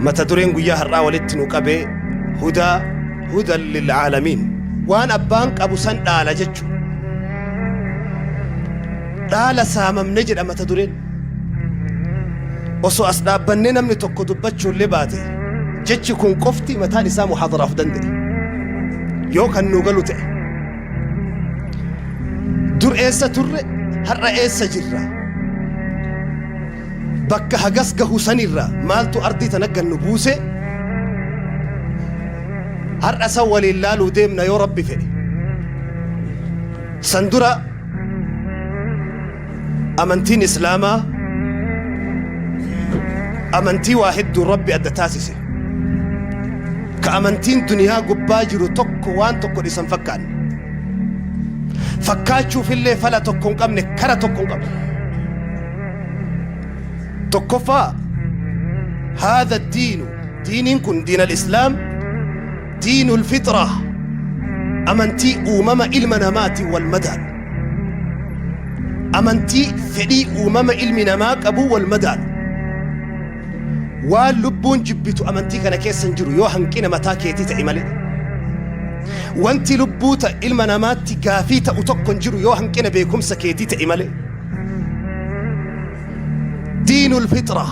Mata dureen guyyaa har'aa walitti nu qabe hudaa hudan lil'aalamiin. Waan abbaan qabu san dhaala jechu. Dhaala saamamne jedha mata dureen. Osoo as dhaabbannee namni tokko dubbachuullee baate jechi kun qofti mataan isaa muhaadaraaf danda'e. Yoo kan nuu galu ta'e. Dur eessa turre har'a eessa jirra? Bakka hagas gahu sanirraa maaltu ardii tana gad nu buuse? Har'a san waliin laaluu deemna yoo Rabbi fedhe. San dura amantiin Islaamaa amantii waa hedduun Rabbi adda taasise. Ka amantiin duniyaa gubbaa jiru tokko waan tokko dhisan fakkaanne. Fakkaachuufillee fala tokko hin qabne kara tokko hin qabne. Tokkoffaa haadha diinu diiniin kun diin al-islaam diinul fixra amantii uumama ilma namaatiin wal madaalu. Amantii fedhii uumama ilmi namaa qabu wal madaalu. Waan lubbuun jibbitu amantii kana keessa hin jiru yoo hanqina mataa keetii ta'e malee. Wanti lubbuu ta ilma namaatti gaafii ta'u tokko hin jiru yoo hanqina beekumsa keetii ta'e malee. Diinul fixra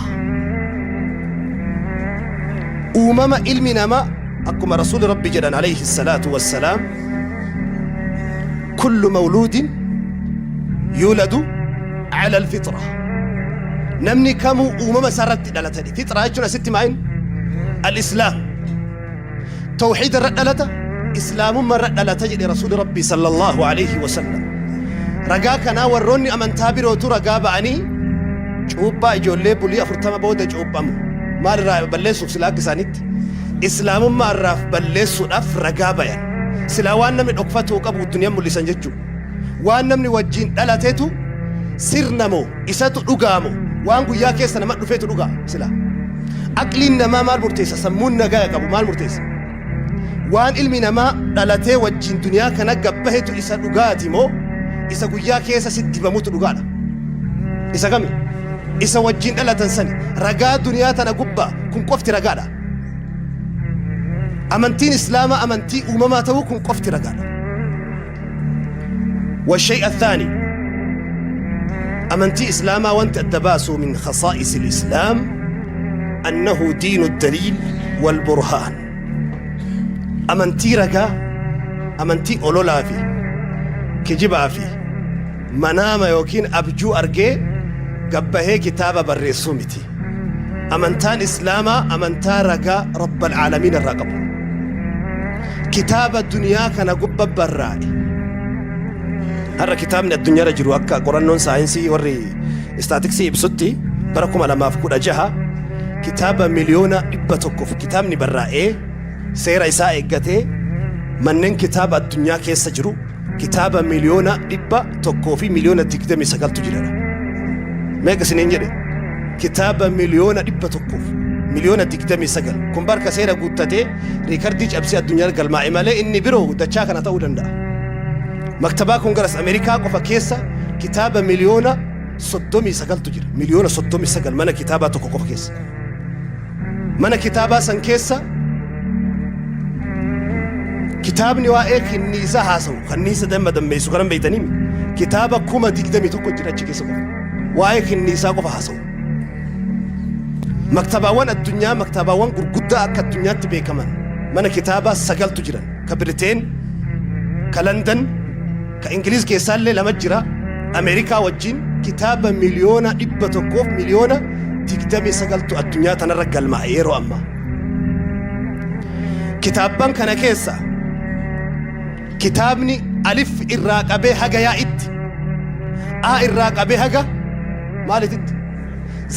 uumama ilmi namaa akkuma rasuuli rabbi jedhan alayhi salaatu wassalaam kullu mawluudin yuuladu ala alfixra namni kamuu uumama isaa irratti dhalata jedhe. Fixraa jechuun asitti maa'in al-islaam tawxiida irra dhalata islaamummaa irra dhalata jedhe rasuuli rabbii sallallahu alayhi wasallam. Ragaa kanaa warroonni amantaa birootu ragaa ba'anii cuuphaa ijoollee bulii 40 booda cuuphamu maal irraa balleessuuf silaa akka isaanitti islaamummaa irraaf balleessuudhaaf ragaa bayan. Silaa waan namni dhokfatuu qabu duniyaan mul'isan jechuudha. Waan namni wajjin dhalatetu sirna moo isatu dhugaa moo waan guyyaa keessa nama dhufeetu dhugaa silaa. Aqliin namaa maal murteessa? Sammuun nagaya qabu maal murteessa? Waan ilmi namaa dhalatee wajjin duniyaa kana gabbahetu isa dhugaati moo isa guyyaa keessa si dibamutu dhugaadha? Isa kami? Isa wajjin dhalatan sani. Ragaa duniyaa tana gubbaa kun qofti ragaadha. Amantiin Islaamaa amantii uumamaa ta'uu kun qofti ragaadha. والشيء الثاني أمنتي إسلاما وانت الدباس من خصائص الإسلام أنه دين الدليل والبرهان أمنتي رقا أمنتي أولولا في كجبا في manaama yookiin abjuu argee gabbahee kitaaba barreessuu miti. Amantaan Islaamaa amantaa ragaa Rabbal Aalamiin irraa qabu. Kitaaba duniyaa kana gubba barraa'e. Har'a kitaabni addunyaarra jiru akka qorannoon saayinsii warri istaatiksii ibsutti bara 2016 kitaaba miliyoona 100 kitaabni barraa'ee seera isaa eeggatee manneen kitaaba addunyaa keessa jiru kitaaba 100,029,000tu jira. Meeqa isiniin jedhe? Kitaaba 100,029,000. Kun barka seera guuttatee riikardii cabsee addunyaa galmaa'e malee inni biroo dachaa kana ta'uu danda'a. Maktabaa Kongaras Ameerikaa qofa keessa kitaaba 39,000,000tu jira. 39,000,000 mana kitaabaa tokko qofa keessa. Mana kitaabaa san keessa kitaabni waa'ee kinniisa haasawu, kanniisa damma dammeessu kanan beektanii kitaaba 21,000 jira achi keessa qofa. Waa'ee kinniisaa qofa haasawu. Maktabaawwan addunyaa maktabaawwan gurguddaa akka addunyaatti beekaman mana kitaabaa sagaltu jiran. Ka Biriteen, ka London, ka Ingiliz keessaallee lama jira. Ameerikaa wajjin kitaaba 100,029,000,000tu addunyaa tanarra galmaa'e yeroo ammaa. Kitaabban kana keessa kitaabni alif irraa qabee haga yaa'itti, a irraa qabee haga maalititti,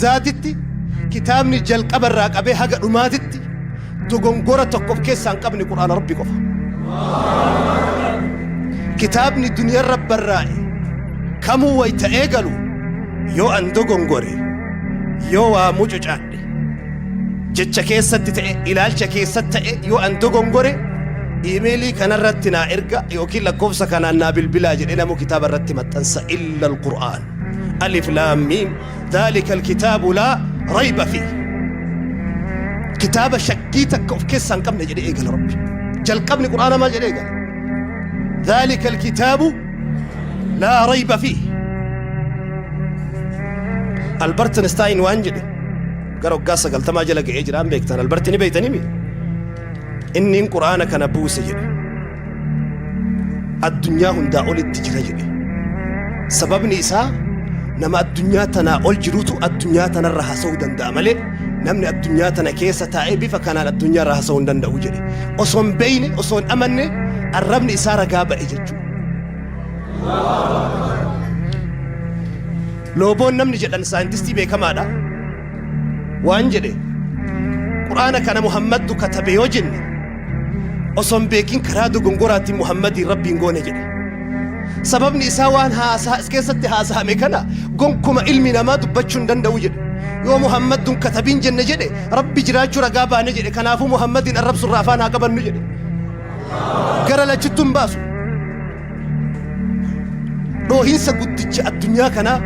zaatitti, kitaabni jalqaba irraa qabee haga dhumaatitti dogongora tokko of keessaa hin qabne Qur'aana Rabbi qofa. Kitaabni duniyarra barraa'e kamuu wayta eegalu yoo an dogongore, yoo waa mucucaadhe, jecha keessatti ta'e ilaalcha keessatti ta'e yoo an dogongore iimeelii kanarratti naa erga yookiin lakkoofsa kanaan naa bilbilaa jedhee namuu kitaaba irratti maxxansa illa al-Qur'aan. Alif laam miim dhaalika al-kitaabu laa rayba fiih. Kitaaba shakkii takka of keessaa hin qabne jedhee eegala Rabbi. Jalqabni Qur'aana maal jedhee eegala? Dhaalika alkitaabu laa rayba fiih. Albert Einstein waan jedhe gara waggaa 90 jala ga'ee jira hin beektan. Albert ni beektanii mi? Inni Qur'aana kana buuse jedhe. Addunyaa hundaa olitti jira jedhe. Sababni isaa nama addunyaa tanaa ol jirutu addunyaa tanarra haasa'uu danda'a malee namni addunyaa tana keessa taa'ee bifa kanaan addunyaa irra haasa'uu hin danda'u jedhe. Osoo hin beeyne, osoo hin amanne arrabni isaa ragaa ba'e jechuudha. Looboon namni jedhan saayintistii beekamaadha. Waan jedhe Qur'aana kana Muhammaddu katabe yoo jenne osoo hin beekin karaa dogongoraatiin Muhammadiin Rabbiin goone jedhe. Sababni isaa waan haasaa as keessatti haasa'ame kana gonkuma ilmi namaa dubbachuu hin danda'u jedhe. Yoo Muhammadun katabiin jenne jedhe Rabbi jiraachuu ragaa baane jedhe. Kanaafuu Muhammadiin arrabsurraa afaan haa qabannu jedhe. Gara lachittuu hin baasu. Dhoohinsa guddicha addunyaa kanaa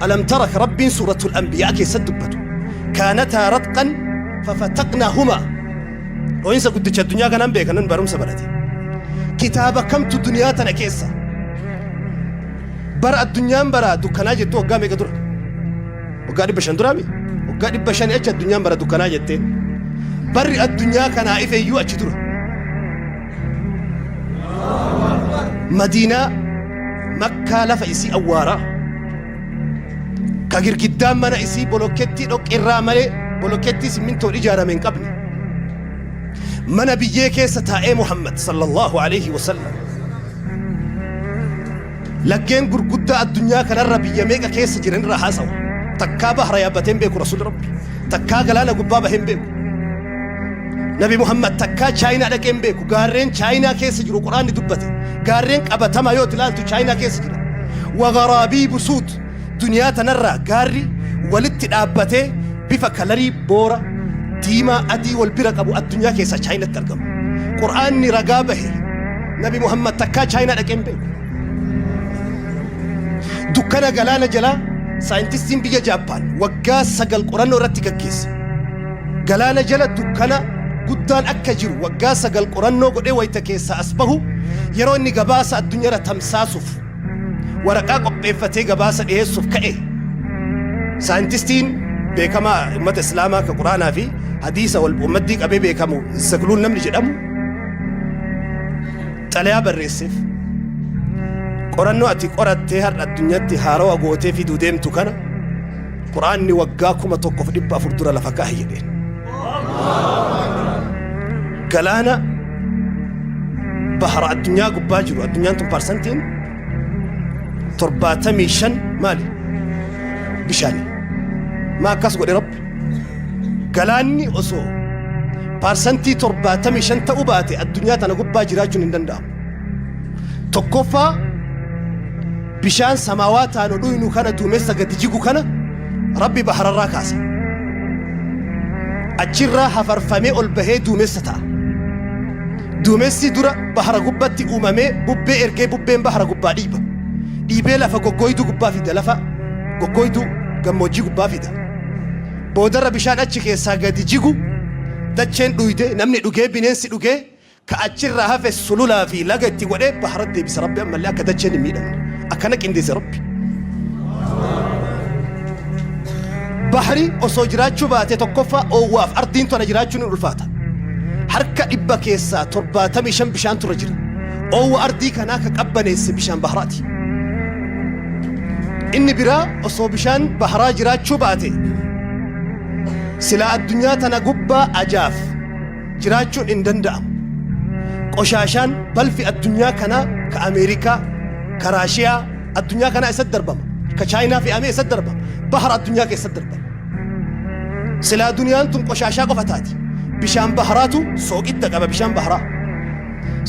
alam tara ka Rabbiin suuratul anbiyaa keessatti dubbatu. Kaanataa ratqan fafataqnaahumaa. Dhoohinsa guddicha addunyaa kanaan beeka nan barumsa barate. Kitaaba kamtu duniyaa tana keessa bara addunyaan bara dukkanaa jettu waggaa meeqa dura? Waggaa 500 duraami? Waggaa 500 achi addunyaan bara dukkanaa jetteen. Barri addunyaa kanaa ife iyyuu achi dura. Madiinaa Makkaa lafa isii awwaaraa. Ka girgiddaan mana isii bolokettii dhoqqeerraa malee bolokettii simmintoon ijaarame hin qabne. Mana biyyee keessa taa'ee Muhammad sallallahu alaihi wasallam. Laggeen gurguddaa addunyaa kanarra biyya meeqa keessa jiran irraa haasawa. Takkaa bahra yaabbatee hin beeku Rasuulli Rabbi. Takkaa galaana gubbaa bahee hin beeku. Nabi Muhammad takkaa Chaayinaa dhaqee hin beeku. Gaarreen Chaayinaa keessa jiru Quraanni dubbate. Gaarreen qabatamaa yoo ilaaltu Chaayinaa keessa jira. Wagaraabiibu suud duniyaa tanarraa gaarri walitti dhaabbatee bifa kalarii boora diimaa adii wal bira qabu addunyaa keessaa Chaayinatti argama. Quraanni ragaa bahe Nabi Muhammad takkaa Chaayinaa dhaqee hin beeku. Dukkana galaana jalaa saayintistiin biyya Jaappaan waggaa 9 qorannoo irratti gaggeesse. Galaana jala dukkana guddaan akka jiru waggaa 9 qorannoo godhee wayita keessaa as bahu yeroo inni gabaasa addunyaarra tamsaasuuf waraqaa qopheeffatee gabaasa dhiyeessuuf ka'e saayintistiin beekamaa ummata Islaamaa ka Quraanaa fi hadiisa wal ummaddii qabee beekamu Zagluul namni jedhamu xalayaa barreesseef. Qorannoo ati qorattee har'a addunyaatti haarawa gootee fiduu deemtu kana Quraanni waggaa 1400 dura lafa kaahe jedheen. Galaana bahara addunyaa gubbaa jiru addunyaan tun parsantiin 75 maali? Bishaani. Maa akkas godhe Rabbi? Galaanni osoo parsantii 75 ta'uu baate addunyaa tana gubbaa jiraachuun hin danda'amu. Tokkoffaa bishaan samaawaa taanu dhuynu kana duumessa gadi jigu kana Rabbi bahararraa kaasa. Achirraa hafarfamee ol bahee duumessa ta'a. Duumessi dura bahara gubbatti uumamee bubbee ergee bubbeen bahara gubbaa dhiiba. Dhiibee lafa goggooyduu gubbaa fida lafa goggooyduu gammoojjii gubbaa fida. Boodarra bishaan achi keessaa gadi jigu dacheen dhuyde namni dhugee bineensi dhugee ka achirraa hafe sululaa fi laga itti godhee bahara deebisa Rabbi ammallee akka dacheen hin miidhamne. Akkana qindeesse Rabbi. Bahri osoo jiraachuu baate tokkoffaa oowwaaf ardiin tona jiraachuun hin ulfaata. Harka 75% bishaan turre jira. Oowwa ardii kanaa ka qabbaneesse bishaan bahraati. Inni biraa osoo bishaan bahraa jiraachuu baate silaa addunyaa tana gubbaa ajaaf jiraachuun hin danda'amu. Qoshaashaan balfi addunyaa kanaa ka Ameerikaa, ka Raashiyaa addunyaa kanaa eessatti darbama? Ka Chaayinaa fe'amee eessatti darbama? Bahara addunyaa keessatti darbama. Silaa duniyaan tun qoshaashaa qofa taati. Bishaan baharaatu sooqidda qaba bishaan baharaa.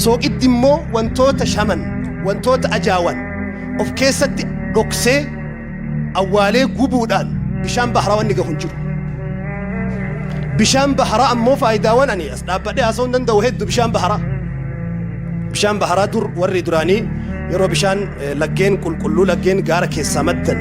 Sooqiddi immoo wantoota shaman, wantoota ajaawan of keessatti dhoksee awwaalee gubuudhaan bishaan baharaa wanni gahu hin jiru. Bishaan baharaa ammoo faayidaawwan ani as dhaabbadhee haasa'uu hin danda'u hedduu bishaan baharaa. Bishaan baharaa dur warri duraanii yeroo bishaan laggeen qulqulluu laggeen gaara keessaa maddan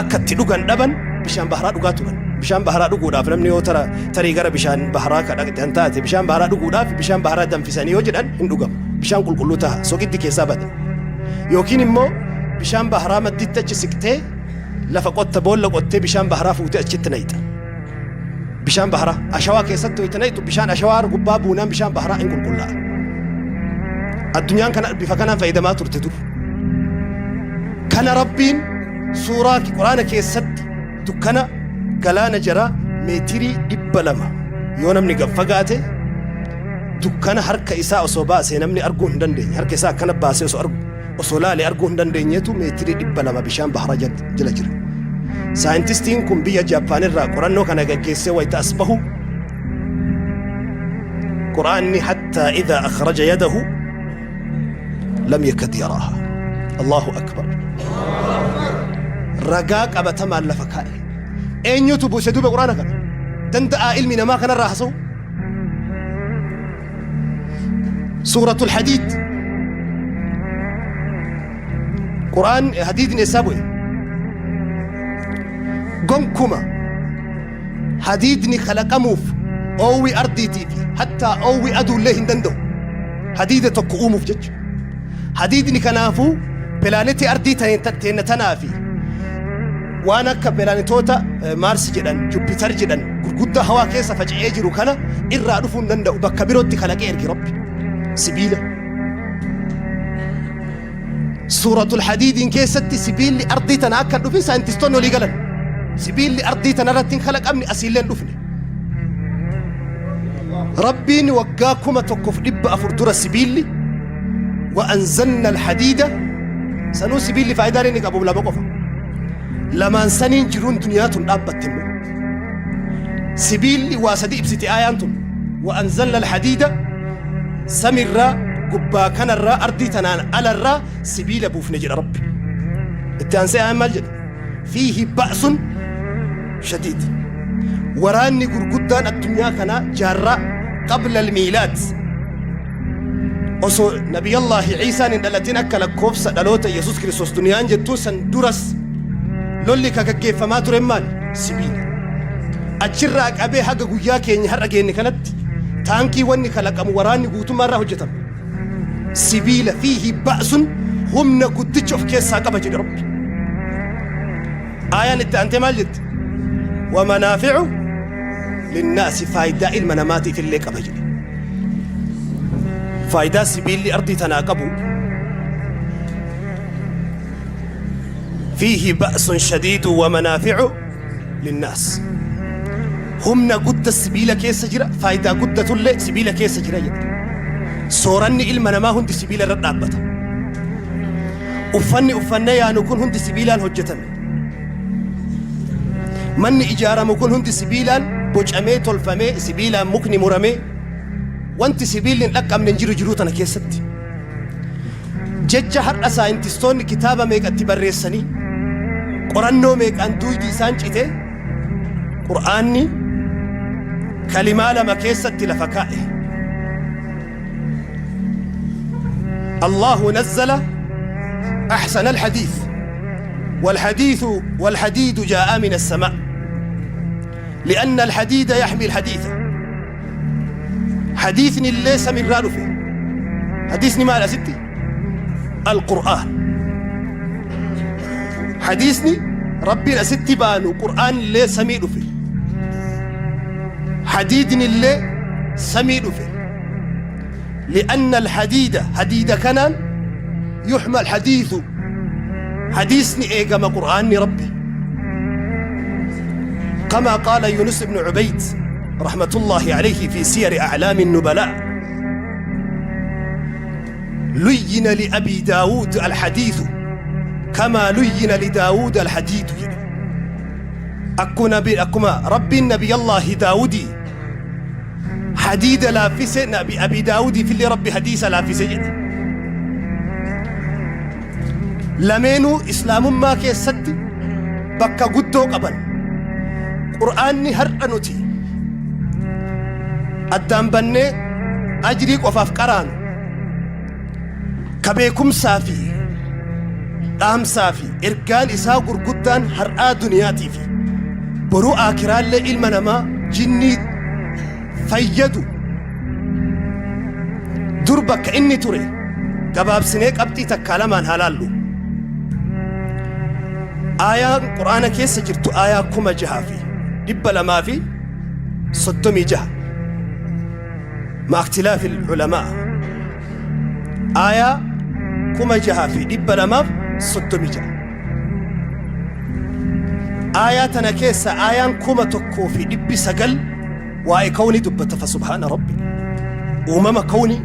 akka itti dhugan dhaban bishaan baharaa dhugaa turan. Bishaan baharaa dhuguudhaaf namni yoo tara tarii gara bishaan baharaa ka dhaqxan taate, bishaan baharaa dhuguudhaaf bishaan baharaa danfisanii yoo jedhan hin dhugama. Bishaan qulqulluu taha, soqiddi keessaa bada. Yookiin immoo bishaan baharaa madditti achi siqtee lafa qotta, boolla qottee bishaan baharaa fuutee achitti nayxa. Bishaan baharaa ashawaa keessatti wayita nayxu, bishaan ashawaa gubbaa buunaan bishaan baharaa hin qulqullaa'a. Addunyaan kana bifa kanaan fayyadamaa turte dur. Kana Rabbiin suuraa Quraana keessatti dukkana galaana jaraa meetirii 200 yoo namni gad fagaate, dukkana harka isaa osoo baasee namni arguu hin dandeenye, harka isaa akkana baasee osoo argu, osoo laalee arguu hin dandeenyeetu meetirii 200 bishaan baharaa jala jira. Saayintistiin kun biyya Jaappaan irraa qorannoo kana gaggeessee wayita as bahu, Quraanni حتى إذا أخرج يده لم يكد يراها. Allahu akbar! Ragaa qabatamaan lafa kaa'e. Eenyutu buuse duuba Quraana kana? Danda'aa ilmi namaa kanarraa haasa'u? Suuratul Hadiid. Quraan hadiidni eessaa bu'e? Gonkuma hadiidni kalaqamuuf oowwi ardiitii fi hattaa oowwi aduullee hin danda'u hadiida tokko uumuuf jecha. Hadiidni kanaafuu pilaanetii ardii teenna tanaa fi waan akka pilaanetoota Maarsi jedhan, Jupiter jedhan gurguddaa hawaa keessa faca'ee jiru kana irraa dhufuu hin danda'u. Bakka birootti kalaqee erge Rabbi. Sibiila. Suuratul Hadiidiin keessatti sibiilli ardii tana akka hin dhufin saayintistoonni olii galan. Sibiilli ardii tana irratti hin kalaqamne, asiillee hin dhufne. Rabbiin waggaa 1400 dura sibiilli وأنزلنا الحديد. Sanuu sibiilli faayidaan inni qabu lama qofa. Lamaan saniin jiruun duniyaa tun dhaabbatte immoo. Sibiilli waa sadi ibsite aayaan tun. وأنزلنا الحديد, samirraa, gubbaa kanarraa, ardii tanaan alarraa sibiila buufne jedha Rabbi. Itti aansee aayaan maal jedha? فيه بأس شديد. Waraanni gurguddaan addunyaa kanaa jaarraa قبل الميلاد, osoo Nabiyallaahi Ciisaan hin dhalatin, akka lakkoofsa dhaloota Yesuus Kiristoos duniyaan jettuun san duras, lolli ka gaggeeffamaa ture maali? Sibiila. Achirraa qabee haga guyyaa keenya har'a geenne kanatti taankii wanni kalaqamu, waraanni guutummaa irraa hojjetama. Sibiila. فيه بأس, humna guddicha of keessaa qaba jedhe Rabbi. Aayaan itti aantee maal jetti? ومنافع للناس, faayidaa ilma namaatiif illee qaba jedhe. Faayidaa sibiilli ardii tanaa qabu, فيه بأس شديد ومنافع للناس, humna gudda sibiila keessa jira, faayidaa guddatullee sibiila keessa jira jedhe. Sooranni ilma namaa hundi sibiila irra dhaabbata. Uffanni uffannee yaanu kun hundi sibiilaan hojjetame. Manni ijaaramu kun hundi sibiilaan bocamee tolfamee, sibiilaan mukni muramee. Wanti sibiilli hin dhaqqabne hin jiru jiruu tana keessatti. Jecha har'a saayintistoonni kitaaba meeqatti barreessanii, qorannoo meeqaan duuydi isaan cite, Qur'aanni kalimaa lama keessatti lafa kaa'e. الله نزل أحسن الحديث والحديث والحديد جاء من السماء لأن الحديد يحمي الحديث. حديثني ليس من رادفه. حديثني مال ستي؟ القرآن. حديثني ربي ستي بانو قرآن لي سمي دفه. حديدني اللي سمي دفه لأن الحديد, حديد كنان يحمى الحديث. حديثني إيقام قرآن ربي، كما قال يونس بن عبيد رحمة الله عليه في سير أعلام النبلاء: لين لأبي داود الحديث كما لين لداود الحديد. أكو نبي أكما ربي النبي الله داودي حديد لافس نبي أبي داود في اللي ربي حديث لافس jedhe. Lameenuu islaamummaa keessatti bakka guddoo qaban. Qur'aanni har'a nuti addaan bannee ajrii qofaaf qaraanu, ka beekumsaa fi dhaamsaa fi ergaan isaa gurguddaan har'aa duniyaatii fi Boruu aakiraallee ilma namaa jinnii fayyadu dur bakka inni ture gabaabsinee qabxii takkaa lamaan haa laallu. Aayaan Qur'aana keessa jirtu aayaa 6236 ma'a ikhtilaafi ulamaa aayaa 6236 aayaa tana keessa aayaan 1900 waa'ee kawnii dubbata. Fa subhaana rabbi, uumama kawnii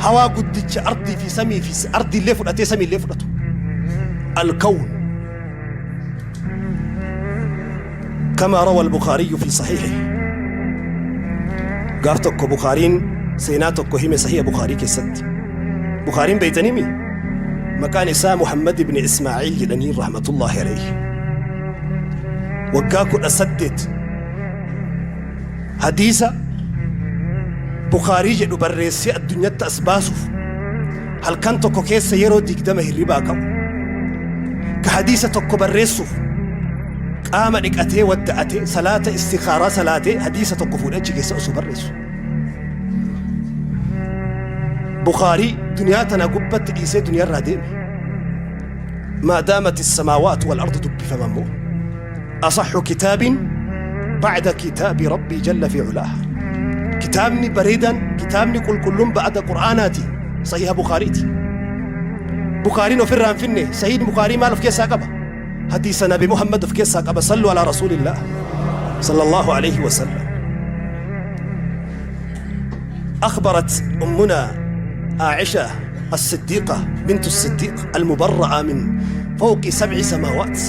hawaa guddicha ardii fi samii fi ardiillee fudhatee samiillee fudhatu, الكون، كما روى البخاري في صحيحه. Gaaf tokko Bukaariin seenaa tokko hime Sahiha Bukaarii keessatti. Bukaariin beeytanimi, maqaan isaa Muhammad ibn Ismaaciil jedhanii rahmatullaahi alayhi. Waggaa 18 hadiisa Bukaarii jedhu barreessee addunyatti as baasuuf halkan tokko keessa yeroo 20 hirribaa qabu. Ka hadiisa tokko barreessuuf qaama dhiqatee, wadda'atee, salaata istikaaraa salaatee, hadiisa tokko fuudhee achi keessa osoo barreessu. Bukaarii duniyaa tana gubbatti dhiisee duniyaarraa deeme. ما دامت السماوات والأرض dubbifama immoo أصح كتاب بعد كتاب ربي جل في علاه. Kitaabni bareedan, kitaabni qulqulluun ba'ada Qur'aanaati Sahiha Bukaariiti. Bukaariin ofirraa hin finne. Sahiihni Bukaarii maal of keessaa qaba? Hadiisa Nabi Muhammad of keessaa qaba. صلوا على رسول الله صلى الله عليه وسلم. أخبرت أمنا عائشة الصديقة بنت الصديق المبرأة من فوق سبع سماوات،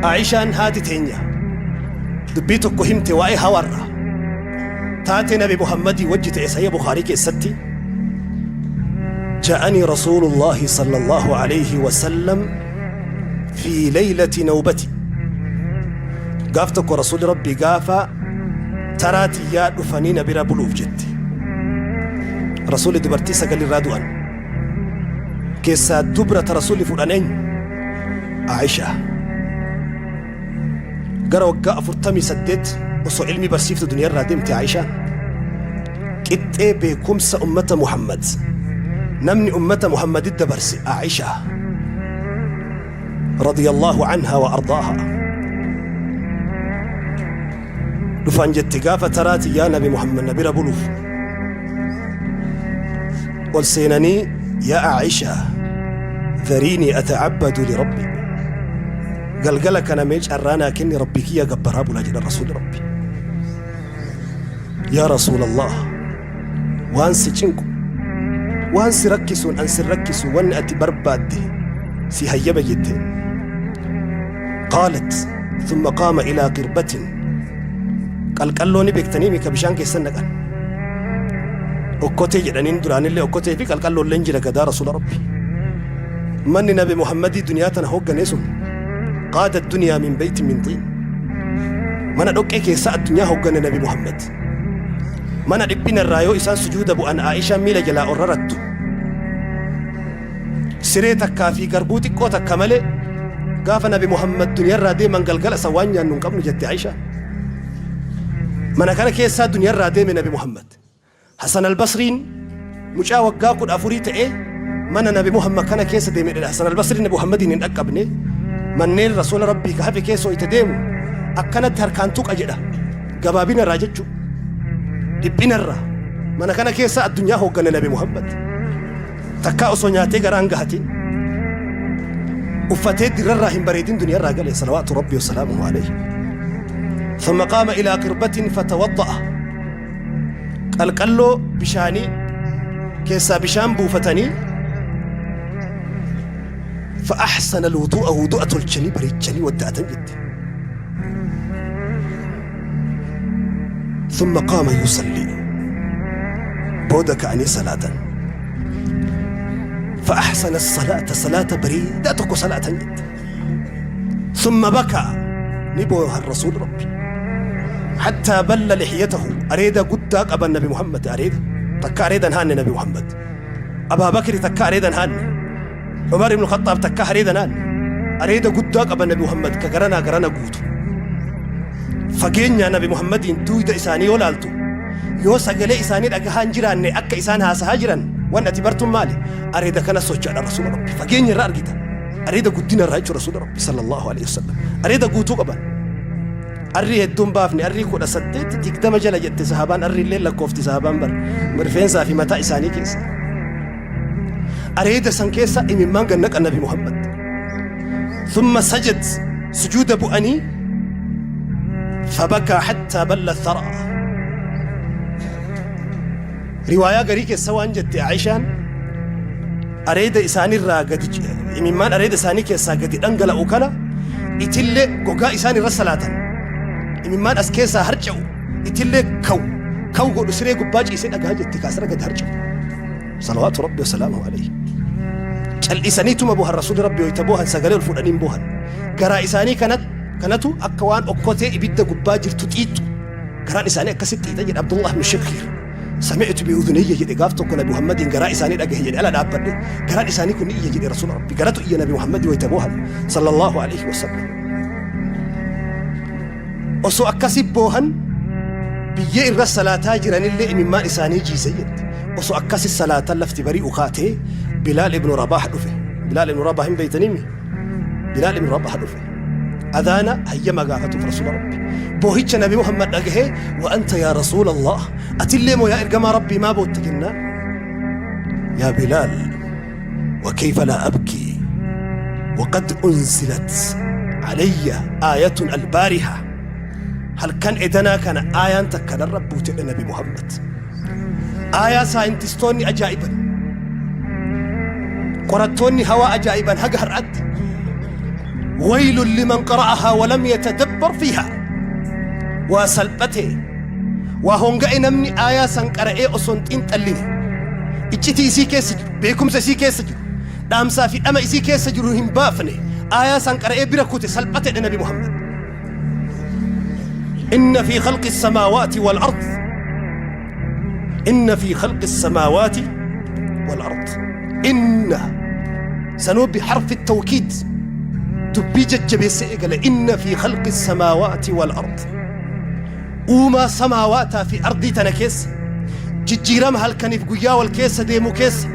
عائشة haati teenya dubbii tokko himte waa'ee hawarra taate Nabi Muhammadii wajji ta'e. Sahiha Bukaarii keessatti: جاءني رسول الله صلى الله عليه وسلم في ليلة نوبتي. Gaaf tokko rasuulli Rabbii gaafa taraatiyyaa dhufanii na bira buluuf jette. Rasuulli dubartii sagal irraa du'an keessaa dubra ta rasuulli fuudhan eenyu? Aishaa. Gara waggaa 48 osoo ilmi barsiiftu duniyaarraa deemte Aishaan. Qixxee beekumsa ummata Muhammad namni ummata Muhammadit dabarse Aishaa رضي الله عنها وأرضاها. Dhufan jette gaafa taraati yaa Nabi Muhammad na bira buluuf ol seenanii: يا عائشة ذريني أتعبد لربي. Galgala kana mee carraa naa kenni, Rabbii kiyya gabbaraa bulaa jedha rasuuli Rabbi. يا رسول الله, waan si cinqu, waan si rakkisuun an si rakkisu, wanni ati barbaadde si hayyama jette. قالت ثم قام إلى قربة. Qalqalloo ni beektanii mika bishaan keessan naqan, okkotee jedhaniin. Duraanillee okkotee fi qalqalloolleen jira gadaa rasuula Rabbi. Manni Nabi Muhammadii duniyaa tana hoogganee sun قاد الدنيا من بيت من طين. Mana dhoqqee keessa addunyaa hooggane Nabi Muhammad. Mana dhiphina irraa yoo isaan sujuuda bu'an Aishaan miila jalaa ol rarattu, siree takkaa fi garbuu xiqqoo takka malee. Gaafa Nabi Muhammad duniyaarraa deeman galgala isa waan nyaannu hin qabnu jette Aishaan. Mana kana keessaa duniyaarraa deeme Nabi Muhammad. Hasan Albasriin mucaa waggaa 14 ta'ee mana Nabi Muhammad kana keessa deeme dha. Hasan Albasriin Nabi Muhammadiin hin dhaqqabne. Manneen rasuula Rabbii ka hafe keessa hoyte deemu akkanatti harkaan tuqa jedha, gabaabina irraa jechuu, dhiphina irraa. Mana kana keessa addunyaa hooggane Nabi Muhammad. Takkaa osoo nyaatee garaan gahatin, uffatee dirrarraa hin bareedin duniyaarraa gale صلوات ربي وسلامه عليه. ثم قام إلى قربة فتوضأ. Qalqalloo bishaanii keessaa bishaan buufatanii فأحسن الوضوء, wudu'a tolchanii bareechanii wadda'atan jette. ثم قام يصلي. Booda ka'anii salaatan. فأحسن الصلاة, صلاة bareedaa tokko salaatan jette. ثم بكى, ni booha الرسول ربي حتى بل لحيته. Areeda guddaa qaban Nabi Muhammad. Areeda takka areedan haanne Nabi Muhammad. Abaa Bakri takka areedan haanne. Umar ibn Khattaab takka areedan haanne. Areeda guddaa qaban Nabi Muhammad ka garanaa garana guutu. Fageenyaa Nabi Muhammadiin duuyda isaanii yoo laaltu, yoo sagalee isaanii dhagahaa hin jiraanne akka isaan haasahaa jiran wan ati bartuun maali? Areeda kana socho'adha Rasuula Rabbi. Fageenya irraa argita. Areeda guddina irraa jechuudha Rasuula Rabbi sallallahu alaihi wasallam. Areeda guutuu qaban. Arrii hedduun baafne arrii 18 20 jala jette sahabaan arrii illee lakkoofti sahabaan bar rifeensaa fi mataa isaanii keessa. Areeda san keessa imimmaan gad naqan Nabi Muhammad. Thumma sajad sujuuda bu'anii fabakaa hattaa balla tharaa. Riwaayaa garii keessa waan jette Aishaan areeda isaanirraa gadi imimmaan areeda isaanii keessaa gadi dhangala'u kana itillee gogaa isaan irra salaatan imimmaan as keessaa harca'u itillee kaw kaw godhu siree gubbaa ciisee dhagaa jette kaasirra gadi harca'u. Salawaatu Rabbi wasalaamuhu alayhi. Cal'isaniituma bohan Rasuulli Rabbi wayita bohan sagalee ol fuudhanii hin bohan. Garaa isaanii kanatu akka waan okkotee ibidda gubbaa jirtu xiixxu. Garaan isaanii akkasitti xiixa jedhe Abdullah ibn Shakir. Sami'tu bi udhunayya jedhe gaaf tokko Nabi Muhammadiin garaa isaanii dhagahe jedhe ala dhaabbadhe. Garaan isaanii kun ni iyya jedhe Rasuula Rabbi. Garatu iyya Nabi Muhammadi wayita bohan. Sallallahu alayhi wasallam. Osoo akkasi boohan biyyee irra salaataa jiranillee imimmaan isaanii jiise jette. Osoo akkasi salaatan lafti bari'u kaatee Bilaal ibnu Rabaah dhufe. Bilaal ibnu Rabaah hin beeytaniimi? Bilaal ibnu Rabaah dhufe. Adhaana hayyama gaafatuuf Rasuula Rabbi. Boohicha Nabi Muhammad dhagahee wa anta yaa Rasuula Allah. Atillee moo yaa ergamaa Rabbii maa bootta jennaan. Yaa Bilaal وكيف لا أبكي وقد أنزلت علي آية البارحة halkan edanaa kana aayaan takka narra buute jedhe Nabi Muhammad. Aayaa saayintistoonni ajaa'iban qorattoonni hawaa ajaa'iban haga har'aatti waylun liman qara'ahaa walam yatadabbar fiihaa waa salphate waa honga'e namni aayaa san qara'ee osoo hin xiinxalline iccitii isii keessa jiru beekumsa isii keessa jiru dhaamsaa fi dhama isii keessa jiru hin baafne aayaa san qara'ee bira kute salphatedha Nabi Muhammad. Inna fi khalqi samaawaati wal ard Inna fi khalqi samaawaati wal ard Inna sanuu bi harfi tawkiid dubbii jajjabeessee eegale inna fi khalqi samaawaati wal ard Uumaa samaawaataa fi ardii tana keessa, jijjiirama halkaniif guyyaa wal keessa deemu keessa,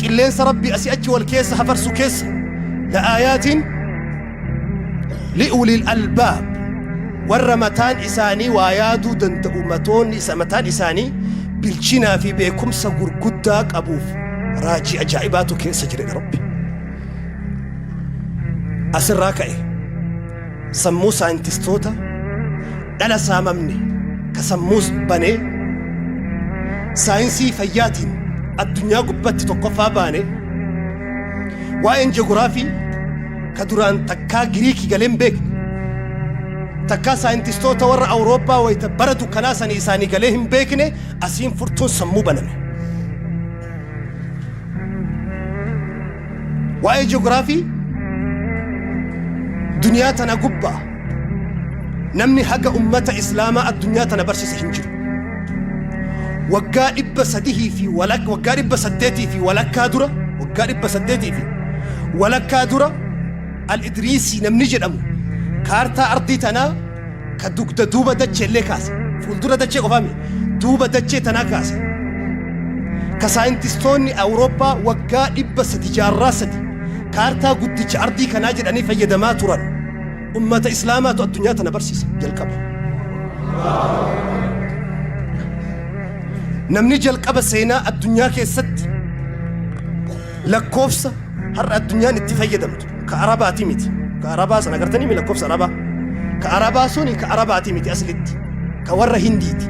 qilleensa Rabbii asii achi wal keessa hafarsu keessa, la'aayaatiin li'uliil albaab warra mataan isaanii waa yaaduu danda'u matoonni isa mataan isaanii bilchinaa fi beekumsa gurguddaa qabuuf raajii ajaa'ibaatu keessa jira Rabbi. Asirraa ka'e. Sammuu saayintistoota dhala saamamne ka sammuus banee saayinsii fayyaatiin addunyaa gubbatti tokkoffaa baane waa'een jeguraafii ka duraan takkaa Giriikii galee hin beekne takkaa saayintistoota warra Awurooppaa wayita bara dukkanaa sanii isaanii galee hin beekne asiin furtuun sammuu baname. Waa'ee ji'oogiraafii duniyaa tana gubbaa namni haga ummata islaamaa addunyaa tana barsiise hin jiru. Waggaa 300 fi waggaa 800 fi walakkaa dura waggaa 800 fi walakkaa dura Al-Idriisii namni jedhamu kaartaa ardii tanaa ka dugda duuba dachee illee kaase. Fuuldura dachee qofaa miti. Duuba dachee tanaa kaase. Ka saayintistoonni Awurooppaa waggaa 300 jaarraa sadi kaartaa guddicha ardii kanaa jedhanii fayyadamaa turan. Ummata Islaamaatu addunyaa tana barsiise jalqaba. Namni jalqaba seenaa addunyaa keessatti lakkoofsa har'a addunyaan itti fayyadamtu ka Arabaati miti. Ka Arabaa sana agartanii mi lakkoofsa Arabaa? Ka Arabaa suni ka Arabaati miti aslitti. Ka warra Hindiiti.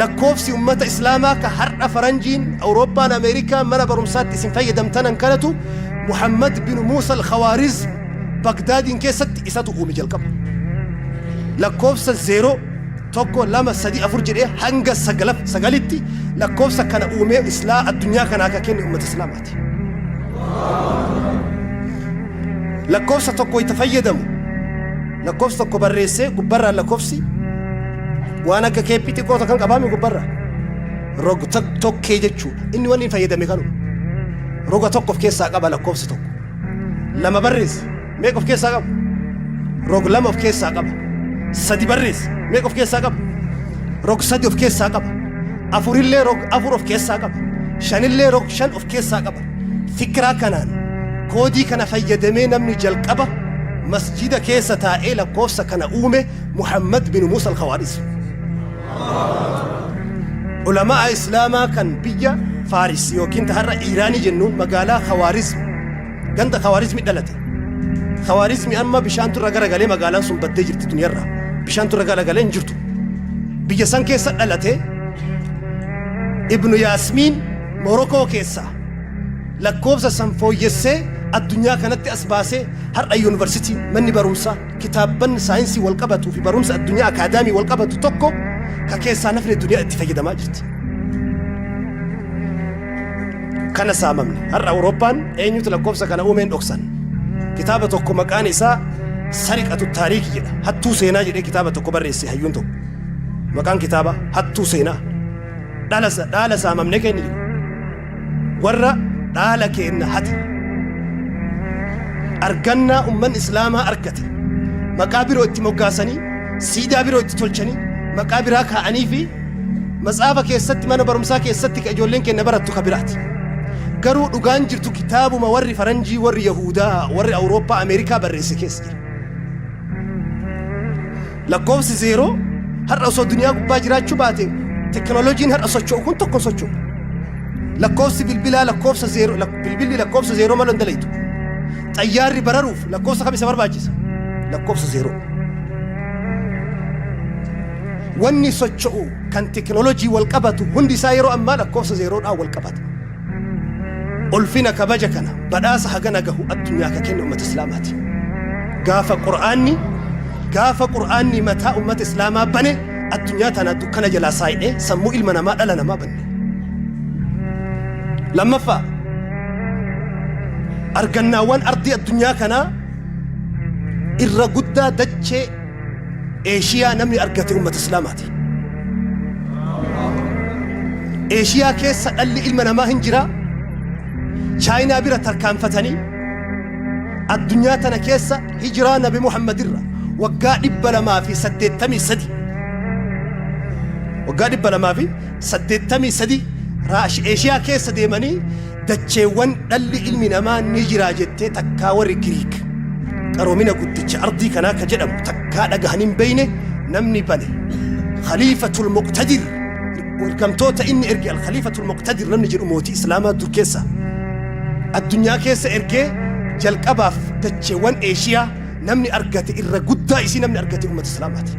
Lakkoofsi ummata Islaamaa ka har'a faranjiin, Awurooppaan, Ameerikaan mana barumsaatti isin fayyadamtanan kanatu Muhammad bin Muusa al-Khawaarizm Bagdaadiin keessatti isatu uume jalqaba. Lakkoofsa 0 1 2 3 4 jedhee hanga sagalitti lakkoofsa kana uumee islaa addunyaa kanaa akka kenne ummata Islaamaati. Lakkoofsa tokko itti fayyadamu lakkoofsa tokko barreessee gubbarraan lakkoofsi waan akka keeppii xiqqoo kan qabaame gubbarra rog tokkee jechuudha. Inni wanni hin fayyadame kanuma. Roga tokko of keessaa qaba lakkoofsi tokko. Lama barreesse meeqa of keessaa qaba? Rog lama of keessaa qaba. Sadi barreesse. Meeqa of keessaa qaba? Rog sadi of keessaa qaba. Afurillee rog afur of keessaa qaba. Shanillee rog shan of keessaa qaba. Fikiraa kanaan koodii kana fayyadamee namni jalqaba masjida keessa taa'ee lakkoofsa kana uume Muhammad bin Musa al-Khawaarizm. Ulamaa Islaamaa kan biyya Faaris yookiin ta har'a Iiraanii jennuun magaalaa Khawaarizm, ganda Khawaarizmi dhalate. Khawaarizmi amma bishaantu irra garagalee magaalaan sun baddee jirti duniyarraa. Bishaantu irra garagalee hin jirtu. Biyya san keessa dhalate. Ibnu Yaasmiin Morokoo keessaa lakkoofsa san fooyyessee addunyaa kanatti as baasee, har'a yuunivarsiitiin, manni barumsaa, kitaabban saayinsii wal qabatuu fi barumsa addunyaa akaadaamii wal qabatu tokko ka keessaa nafni duniyaa itti fayyadamaa jirti. Kana saamamne. Har'a Awurooppaan eenyutu lakkoofsa kana uumeen dhoksan. Kitaaba tokko maqaan isaa Sariqatu Taariikii jedha. Hattuu seenaa jedhee kitaaba tokko barreesse hayyuun tokko. Maqaan kitaaba Hattuu Seenaa. Dhala dhaala saamamne kenni jedhu. Warra dhaala keenna hate. Argannaa ummanni Islaamaa argate. Maqaa biroo itti moggaasanii, siidaa biroo itti tolchanii, maqaa biraa kaa'anii fi matsaafa keessatti, mana barumsaa keessatti ka ijoolleen keenya barattu ka biraati. Garuu dhugaan jirtu kitaabuma warri faranjii, warri Yahudaa, warri Awurooppaa, Ameerikaa barreesse keessa jira. Lakkoofsi zeeroo har'a osoo duniyaa gubbaa jiraachuu baate, teknooloojiin har'a socho'u kun tokko hin socho'u. Lakkoofsi bilbilaa lakkoofsa zeeroo, bilbilli lakkoofsa zeeroo malee hin dalaytu. Xayyaarri bararuuf lakkoofsa kam isa barbaachisa? Lakkoofsa zeeroo. Wanni socho'u kan teknooloojii wal qabatu hundi isaa yeroo ammaa lakkoofsa zeeroodhaan wal qabata. Ulfina kabaja kana, badhaasa hagana gahu addunyaa ka kenne ummata Islaamaati. Gaafa Qur'aanni mataa ummata Islaamaa bane, addunyaa tana dukkana jalaa saayidhee sammuu ilma namaa, dhala namaa banne. Lammaffaa, argannaawwan ardii addunyaa kanaa irra guddaa dachee Eeshiyaa namni argate ummata Islaamaati. Eeshiyaa keessa dhalli ilma namaa hin jiraa. Chaayinaa bira tarkaanfatanii addunyaa tana keessa hijiraa Nabi Muhammad irra waggaa 283, waggaa 283 Eeshiyaa keessa deemanii, dacheewwan dhalli ilmi namaa ni jiraa jettee takkaa warri Giriik qaroomina guddicha ardii kanaa ka jedhamu takkaa dhagahanii hin beeyne namni bane Khaliifatul Muqtadir. Ergamtoota inni erge, Al-Khaliifatul Muqtadir namni jedhu, mootii Islaamaa dur keessa addunyaa keessa ergee, jalqabaaf dacheewwan Eeshiyaa namni argate, irra guddaa isii namni argate ummata Islaamaati.